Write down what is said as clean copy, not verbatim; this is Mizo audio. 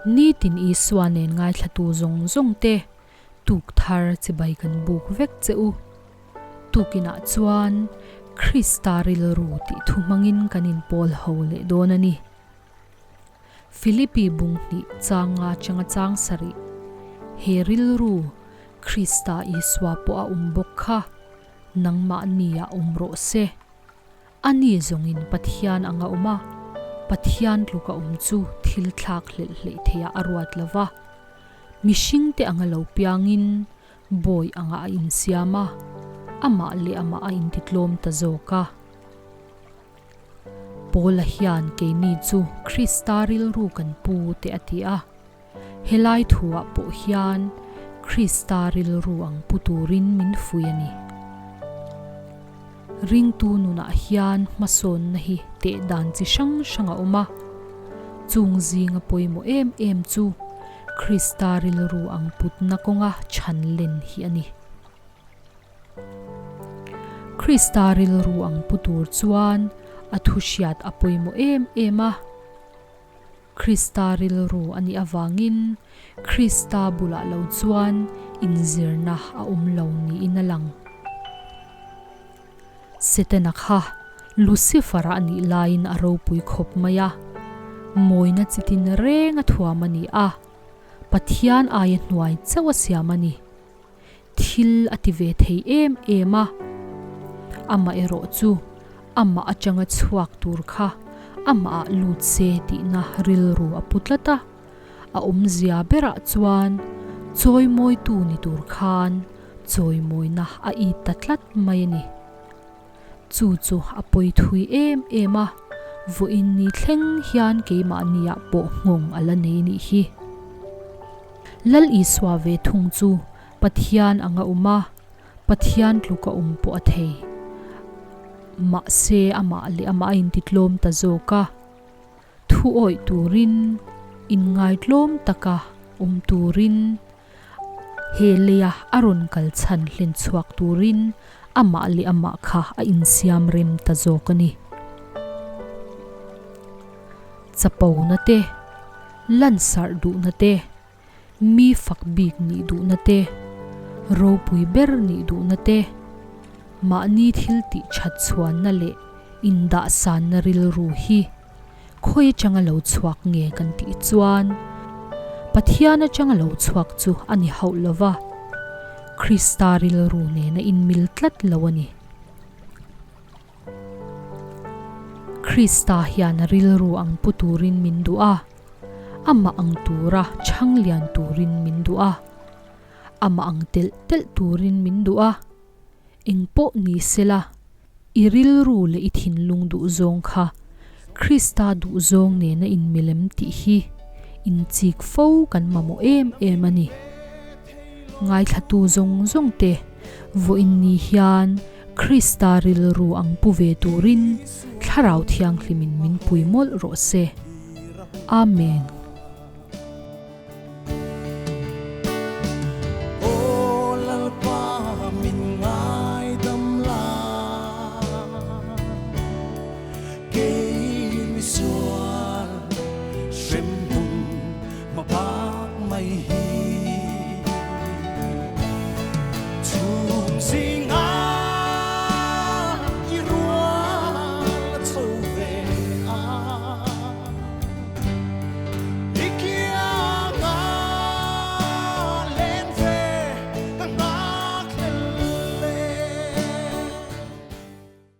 Nitin Isua nen ngaithlatu zawng zawng te tuk thar chibai kan buk vek che u. Tukinah chuan Krista rilru tih thu hmangin kan inpawl ho leh dawn a ni. Philippi bung hnih changa changa chang sarih, He rilru Krista Isua pawh a awm bawk kha, nangmahnia awm rawh se. A ni zawngin Pathian anga awm a, Pathian tluka awm chu thil thlak hlelh hleih theiah a ruat lo va. Mihringte anga lo piangin bawi anga a insiam a, amah leh amah a intitlawm ta zawk a. Paula hian keini chu Krista rilru kan pu te a ti a. Helai thuah pawh hian Krista rilru ang pu turin min fui a ni. Ringtu nunah hian hmasawnna hi teh dan chi hrang hrang a awm a. Chung zinga pawimawh em em chu Krista rilru ang putna kawnga chhan len hi a ni. Krista rilru ang pu tur chuan a thu hriat a pawimawh em em a. Krista rilru a nih avangin Krista bulah lo chuan inzirna a awm lo niin a lang. Setana kha Lucifer-a a nih laiin a ropui khawp mai a, mawina chitin reng a thuam a ni a, Pathian aia hnuai chauh a siam a ni. Thil a ti ve thei em em a, amaherawh chu amah atanga chhuak tur kha amah ah lut se tihna rilru a pu tlat a, a awmzia berah chuan chawimawitu ni tur khan chawimawina a it ta tlat mai a ni. Chu chu a pawi thui em em a, vawiin ni thleng hian keimahniah pawh nghawng a la nei nih hi. Lal Isua ve thung chu Pathian anga awm a, Pathian tluka awm pawh a thei. Mahse amah leh amah a intitlawm ta zawk a, thu awih turin, inngaitlawm taka awm turin, He leia a rawn kal chhan hlen chhuak turin amah leh amah kha a insiam rem ta zawk a ni. Chapona te, lansarh duhna te, mi fak bik nih duhna te, ropui ber nih duhna te, mahni thil tih that chhuanna leh indahsanna rilru hi Khawi atanga lo chhuak nge kan tih chuan Pathian atanga lo chhuak chu a ni hauh lo va, Krista rilru nena inmil tlat lo a ni. Krista hian a rilru ang pu turin min duh a, amah ang tura chhang lian turin min duh a, amah ang telh telh turin min duh a. Eng pawh ni sela, i rilru leh i thinlung duhzawng kha Krista duhzawng nena inmilem tih hi inchik fo kan mamawh em em a ni. Ngaithlatu zawng zawng te vawiin ni hian Krista rilru ang pu ve turin Thlarau Thianghlimin min pui mawlh rawh se. Amen.